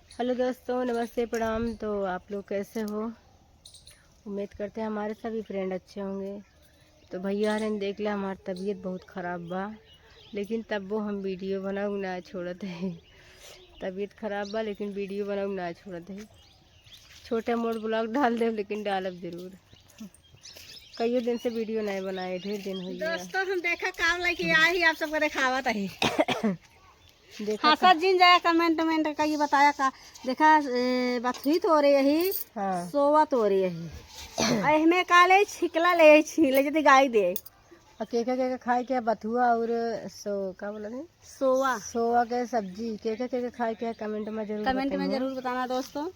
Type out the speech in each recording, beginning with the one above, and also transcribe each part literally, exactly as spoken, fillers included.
हेलो दोस्तों, नमस्ते, प्रणाम। तो आप लोग कैसे हो? उम्मीद करते हैं हमारे सभी फ्रेंड अच्छे होंगे। तो भैया हरेन देख ले, हमार तबीयत बहुत ख़राब बा, लेकिन तब वो हम वीडियो बनाऊ ना छोड़त है। तबीयत ख़राब बा, लेकिन वीडियो बनाऊ ना छोड़त है। छोटे मोट ब्लॉग डाल देब, लेकिन डालब जरूर। कईयो दिन से वीडियो नहीं बनाए, ढेर दिन हो गया। दोस्तों, हम देखा काम लेके आए ही, आप सबको दिखावत है। देखा हंसत जिन जाया, कमेंट वेमेंट का ये बताया का। देखा, ए, बथुई तो रही यही, हाँ। सोवा तो रही यही। आ, एहमे का ले, छिकला ले, छीन ले, जदी गाई दे। आ, केका, केका खाए के बथुआ और सो, का बोला थे? सोवा। सोवा के सब्जी, केका, केका खाए के कमेंट में जरूर कमेंट में बताइए। जरूर बताना दोस्तों।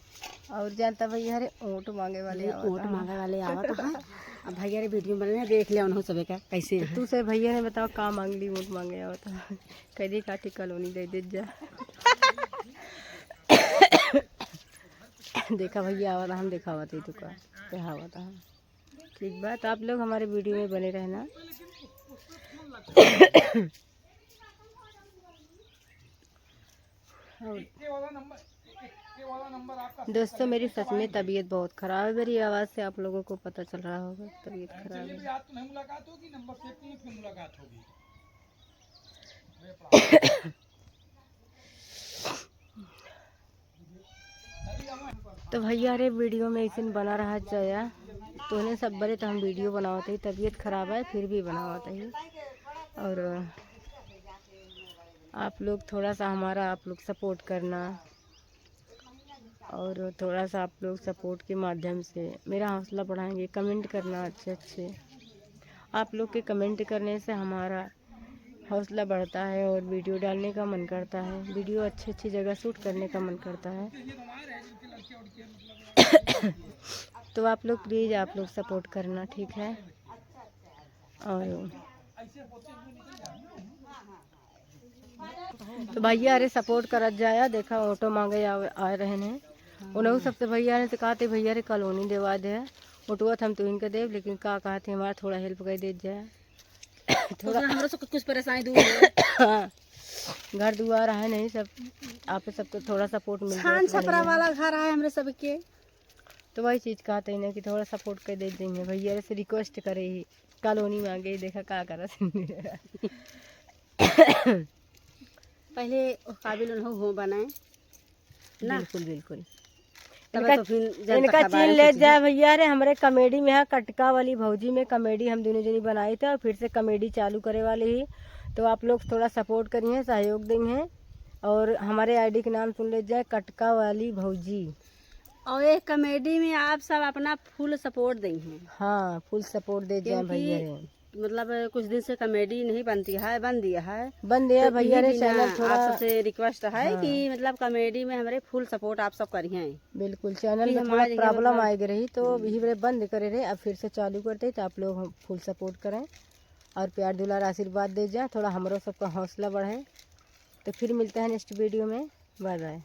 और जानता भैया, अरे, ओट मांगे वाले ये आवत ओट हैं। मांगे वाले आवत हैं। अब भैया रे वीडियो बने देख ले उन्हों सबे का कैसे तो हैं। तू से भैया ने बताओ का मांग ली, ओट मांगे आवत हैं। कह दी काठी कॉलोनी दे दे जा। देखा भैया आवत हैं, हम देखावत ही तुका क्या आवत हैं। ठीक बा, तो आप लोग हमारे वीडियो में बने रहना। और दोस्तों, मेरी सच में तबीयत बहुत ख़राब है। मेरी आवाज़ से आप लोगों को पता चल रहा होगा, तबीयत ख़राब है। तो भैया रे, वीडियो में ऐसे बना रहा जाया, तो उन्हें सब बरे तो हम वीडियो बनावत ही, तबीयत ख़राब है फिर भी बनावत ही। और आप लोग थोड़ा सा हमारा, आप लोग सपोर्ट करना, और थोड़ा सा आप लोग सपोर्ट के माध्यम से मेरा हौसला बढ़ाएंगे। कमेंट करना अच्छे अच्छे, आप लोग के कमेंट करने से हमारा हौसला बढ़ता है और वीडियो डालने का मन करता है, वीडियो अच्छी अच्छी जगह शूट करने का मन करता है। तो आप लोग प्लीज़, आप लोग सपोर्ट करना, ठीक है? और तो भैया रे सपोर्ट करत जाया, देखा ऑटो मांगे आ, आ रहे हैं। उन्हों सबसे भैया ने तो कहते, "भैया रे कॉलोनी देवा दे, ऑटोवा तो हम तुहिन के देब, लेकिन का कहते हमारा थोड़ा हेल्प कर दे जाए।" थोड़ा हमरो से कुछ परेशानी दूर हो। हाँ, घर दुआर है नहीं सब, आप सबको थोड़ा सपोर्ट मिल जाए छान तो छपरा बढ़िया। वाला घर है हमरे सबके। तो वही चीज़ कहते हैं ना कि थोड़ा सपोर्ट कर दे देंगे। भैया से रिक्वेस्ट करे ही, कॉलोनी मांगे ही, देखा का करत। पहले ओ काबिल उन्हों हो बनाए ना। बिल्कुल, बिल्कुल। तब इनका, तो फिर जब इनका तक चीन ले जाए भैया रे, हमरे कॉमेडी में है कटका वाली भौजी में कॉमेडी हम दोनों जनी बनाई थे और फिर से कॉमेडी चालू करे वाली ही। तो आप लोग थोड़ा सपोर्ट करिए, सहयोग देंगे और हमारे आईडी के नाम सुन ले जाए, कटका वाली भौजी। और ये कॉमेडी में आप सब अपना फुल सपोर्ट देंगे। हाँ, फुल सपोर्ट दे जाए क्योंकि भैया रे। मतलब कुछ दिन से कॉमेडी नहीं बनती है, बंद दिया है। बंद दिया तो भैया यही रे, बिना चैनल थोड़ा आप सबसे रिक्वेस्ट है हाँ। कि मतलब कॉमेडी में हमारे फुल सपोर्ट आप सब करिए। बिल्कुल, चैनल कि में थोड़ा हमारे यहाँ प्रॉब्लम मतलब आए रही तो हम्म। यही बरे बंद करे रहे, अब फिर से चालू करते तो आप लोग हम फुल सपोर्ट करें और प्यार दुलार आशीर्वाद दे जाए, थोड़ा हमरो सबका हौसला बढ़े। तो फिर मिलते हैं नेक्स्ट वीडियो में, बाय बाय।